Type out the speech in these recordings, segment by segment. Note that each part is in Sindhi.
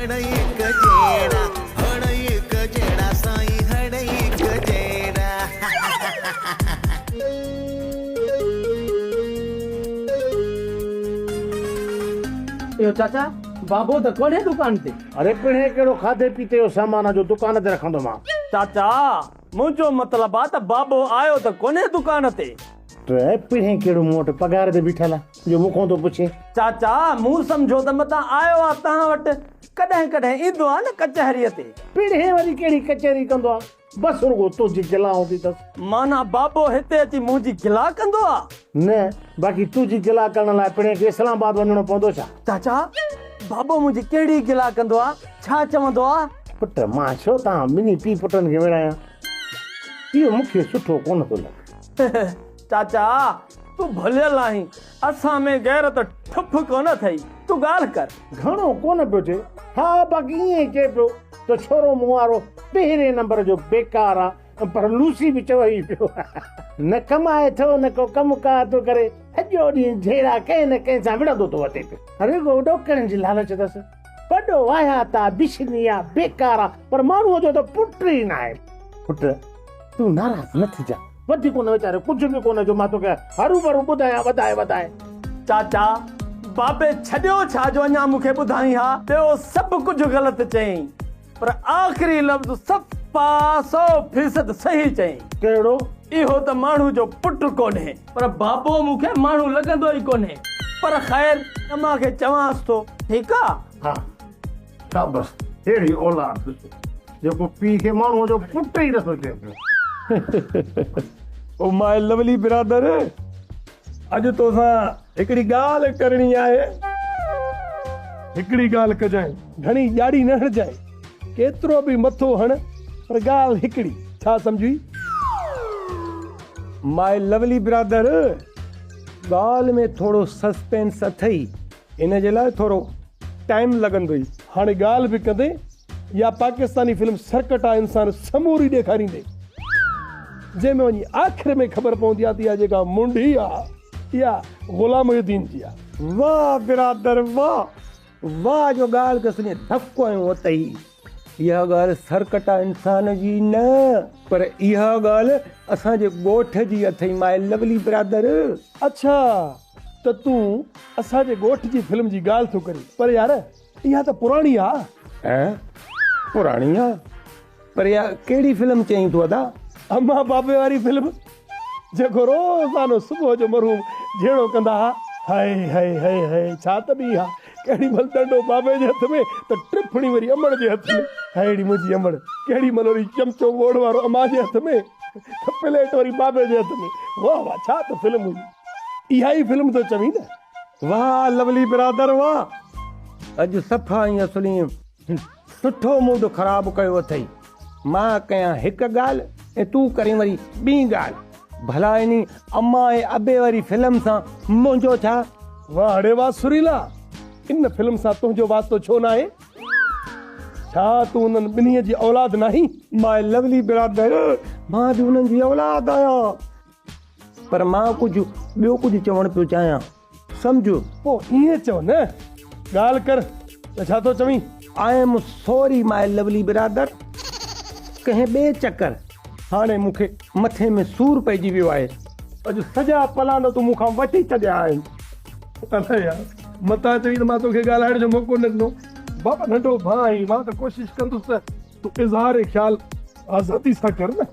هڙئي هڪ جهڙا، هڙئي هڪ جهڙا، سائين هڙئي هڪ جهڙا. اهو چاچا بابو ته ڪونهي دڪان تي. اڙي پڻهين ڪهڙو کاڌي پيتي جو سامان آ جو دڪان تي رکندومان. چاچا منهنجو مطلب آ ته بابو آيو ته ڪونهي دڪان تي. ته پڻهين ڪهڙو مون وٽ پگهار تي بيٺل آ جو مون کان ٿو پڇي. چاچا مون سمجهيو ته متان آيو آ تهان وٽ، ڪڏهن ڪڏهن ايندو آ نه ڪچهريء تي. پڻهين وري ڪهڙي ڪچهري ڪندو آ، بس رڳو تنهنجي گلا هوندي اٿس. معنيٰ بابو هتي اچي منهنجي گلا ڪندو آ؟ نه، باقي تنهنجي گلا ڪرڻ لاء پڻهين کي اسلام آباد وڃڻو پوندو ڇا؟ چاچا بابو منهنجي ڪهڙي گلا ڪندو آ، ڇا چوندو آ؟ پٽ مان ڇو توهان ٻنهي پيء پٽن کي وڙهايان، اهو مون کي سٺو ڪونه ٿو لڳي. چاچا تون ڀليل آهين، اسان ۾ غيرت ٺڦ ڪونه اٿئي، تون ڳالهه ڪر. گهڻو ڪونه پيو چئي، ها باقي ائين ئي چئي پيو ته ڇورو مون وارو پهرين نمبر جو بيڪار آ، پر لوسي به چوي پيو. نه ڪمائي ٿو نه ڪو ڪم ڪار ٿو ڪري، سڄو ڏينهن جهيڙا ڪنهن نه ڪنهن سان وڙهندو ٿو وتي پيو. رڳو ڏوڪڙن جي لالچ اٿس. وڏو واهيات آ، بشني آ، بيڪار آ، پر ماڻهوء جو ته پٽ ئي ناهي. پٽ، تون ناراض نه ٿجان. وڌيڪ ڪونه ويچاري ڪجهه به ڪونه جو مان توکي هروڀرو ٻڌايان وڌائي وڌائي. چاچا، بابي ڇڏيو ڇا جو اڃا مون کي ٻڌائين ها. ٻيو سڀ ڪجهه غلط چيائين، پر آخري لفظ صفا سو فيصد صحيح چيائين. ڪهڙو؟ اهو ته ماڻهو جو پٽ ڪونهي. پر بابو مون کي ماڻهو لڳندو ئي ڪونهي. پر خير امان کي چوانس ٿو، ٺيڪ آ؟ ها شابس اهڙي اولاد ڏسو جيڪو پيء کي ماڻهوء جو پٽ ئي نٿو چئي پيو. او ماء لولي برادر اڄ توسان هڪڙي ڳالهه ڪرڻي آهي. هڪڙي ڳالهه ڪجانء، گهڻي ڄاڙي نه هڻجانء، ڪيترو به مٿو هڻ پر ڳالهه هڪڙي، ڇا سمجهوئي؟ ماء لولي برادر ڳالهه ۾ ٿورو سسپينس اٿئي، ان جي لاء ٿورو ٽائيم لڳندوئي. هاڻي ڳالهه به ڪندين يا پاڪستاني فلم سرڪٽا انسان سموري ڏيکاريندين، جنهن ۾ وڃي آخر ۾ خبر پوندي آ ته اها جيڪا منڍي آ اها غلام محي الدين جي آ. واھ برادر واھ واھ جو ڳالھ کي سڃي ڌڪ هنيو اٿئي. اها ڳالھ سرڪٽا انسان جي نه پر اها ڳالھ اسان جي ڳوٺ جي اٿئي ماء لولي برادر. اڇا ته تون اسان جي ڳوٺ جي فلم جي ڳالھ ٿو ڪرين پر يار اها ته پراڻي آ. ۽ پراڻي آ پر اها ڪهڙي فلم چئين ٿو ادا؟ امان بابي واري فلم جيڪو روزانو صبح جو مرحوم جهيڙو ڪندا ها. هائي هائي هائي هائي ڇا ته ڏينهن ها. ڪهڙي مهل ڏنڊو بابي جي هٿ ۾ ته ٽڦڻي وري امڙ جي هٿ ۾. هائڙي منهنجي امڙ ڪهڙي مهل وري چمچو ٻوڙ وارو امان جي هٿ ۾ ته پليٽ وري بابي جي هٿ ۾. واه واه ڇا ته فلم هئي. اها ئي فلم ٿو چوين نه. واه لولي برادر واه اڄ صفا ائين اصلي سٺو موڊ خراب ڪيو اٿئي. مان ڪيان هڪ ڳالهه ۽ تون ڪرين وري ٻي ڳالهه. ڀلا انهي امان ۽ ابي واري فلم سان منهنجو ڇا؟ واه ڙي واه سريلا ان فلم سان تنهنجو واسطو ڇو ناهي؟ ڇا تون انهن ٻنهي جي اولاد ناهين؟ ماء لولي برادر مان به انهن جي اولاد آهيان. پر مان ڪجهه ٻيو ڪجهه چوڻ پيو چاهيان. سمجهه. پوء ائين چئو نه. ڳالهه ڪر ته ڇا ٿو چوين؟ I am sorry my lovely brother. ڪنهن ٻئي چڪر. هاڻي مون کي مٿي ۾ سور پئجي ويو آهي. اڄ سڄا پلاند تون مون کان وٺي ڇڏيا آهن. الائي يار، متان چوين ته مان توکي ڳالهائڻ جو موقعو نه ڏنو. بابا ننڍو ڀاء آهين، مان ته ڪوشش ڪندس ته تون اظهار خيال آزادي سان ڪر نه.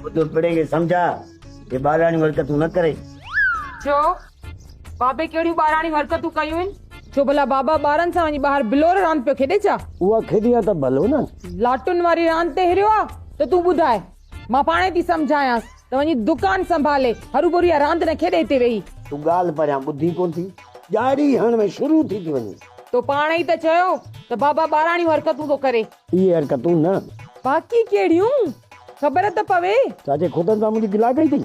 ٻڌ پڙهي کي سمجهاء هي ٻاراڻيون حرڪتون نه ڪري. ڇو بابي ڪهڙيون ٻاراڻيون حرڪتون ڪيون آهن؟ ڇو ڀلا بابا ٻارن سان وڃي ٻاهر بلور راند پيو کيڏي ڇا؟ اها کيڏي ها ته ڀلو نه. لاٽن واري راند تي هريو آ ته تون ٻڌاء. مان پاڻهي ٿي سمجهايانس ته وڃي دڪان سنڀالي، هروڀرو اها راند نه کيڏي هتي ويهي. تون ڳالهه پريان ٻڌين ڪونه ٿي، ڄاڙي هڻڻ ۾ شروع ٿي ٿي وڃين. تو پاڻ ئي ته چيو ته بابا ٻاراڻيون حرڪتون ٿو ڪري. اهي حرڪتون نه. باقي ڪهڙيون؟ خبر ته پوي. چاچي خودن سان منهنجي گلا ڪئي اٿئي.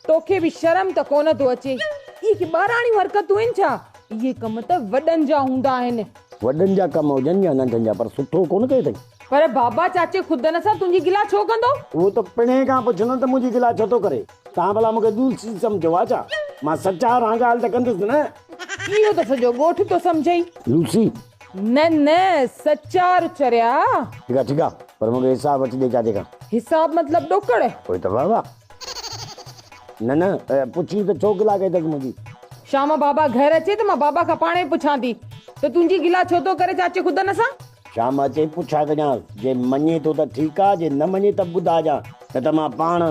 توکي به شرم ته ڪونه ٿو اچي. اهي ڪي ٻاراڻيون حرڪتون آهن ڇا؟ اهي ڪم ته وڏن جا هوندا آهن. وڏن جا ڪم هجن يا ننڍن جا پر سٺو ڪونه ڪيو اٿئي. پر بابا چاچي خدن سان تنهنجي گلا ڇو ڪندو؟ اهو ته پڻهين کان پڇ نه ته منهنجي گلا ڇو ٿو ڪري. توهان ڀلا مون کي دولسي سمجهيو آ ڇا؟ مان سچار هان ڳالهه ته ڪندس نه. اهو ته سڄو ڳوٺ ٿو سمجهئي. لوسي. نه نه سچار چريا. ٺيڪ آ ٺيڪ آ پر مون کي حساب وٺي ڏي چاچي کان. حساب مطلب ڏوڪڙ؟ پوء ته واهه واهه. نه نه پڇين ته ڇو گلا ڪئي اٿس منهنجي. شام بابا گهر اچي ته مان بابا کان پاڻهي پڇان ٿي ته تنهنجي گلا ڇو ٿو ڪري چاچي خدن سان. شام اچي پڇا ڪجانس، جي مڃي ٿو ته ٺيڪ آ، جي نه مڃي ته ٻڌاجان، نه ته مان پاڻ.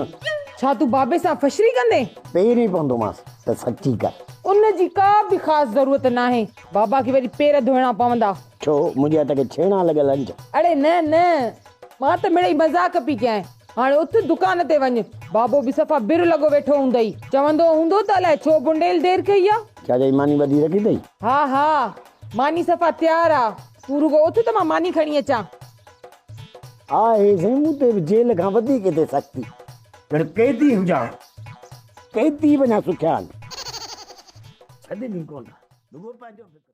ڇا تون بابي سان فشري ڪندين؟ پيرين پوندومانس ته سچي ڪر. ان جي ڪا به خاص ضرورت ناهي، بابا کي وري پير ڌوئڻا پوندا. ڇو، منهنجي هٿ کي ڇيڻا لڳل آهن ڇا؟ اڙي نه نه، مان ته مڙئي مذاق پئي ڪيانء. هاڻي اٿ دڪان تي وڃ، بابو به صفا بر لڳو ويٺو هوندئي، چوندو هوندو ته الائي ڇو بنڊيل دير ڪئي آ. ڇا چئي، ماني ٻڌي رکي اٿئي؟ ها ها، ماني صفا تيار آ، تون رڳو اٿ ته مان ماني کڻي اچان. آهي سائين مون تي به جيل کان وڌيڪ هتي سختي. ڄڻ قيدي هجان. قيدي به اڃا سکيا آهن. ڇڏين ئي ڪونه ٿا. رڳو پنهنجو فڪر.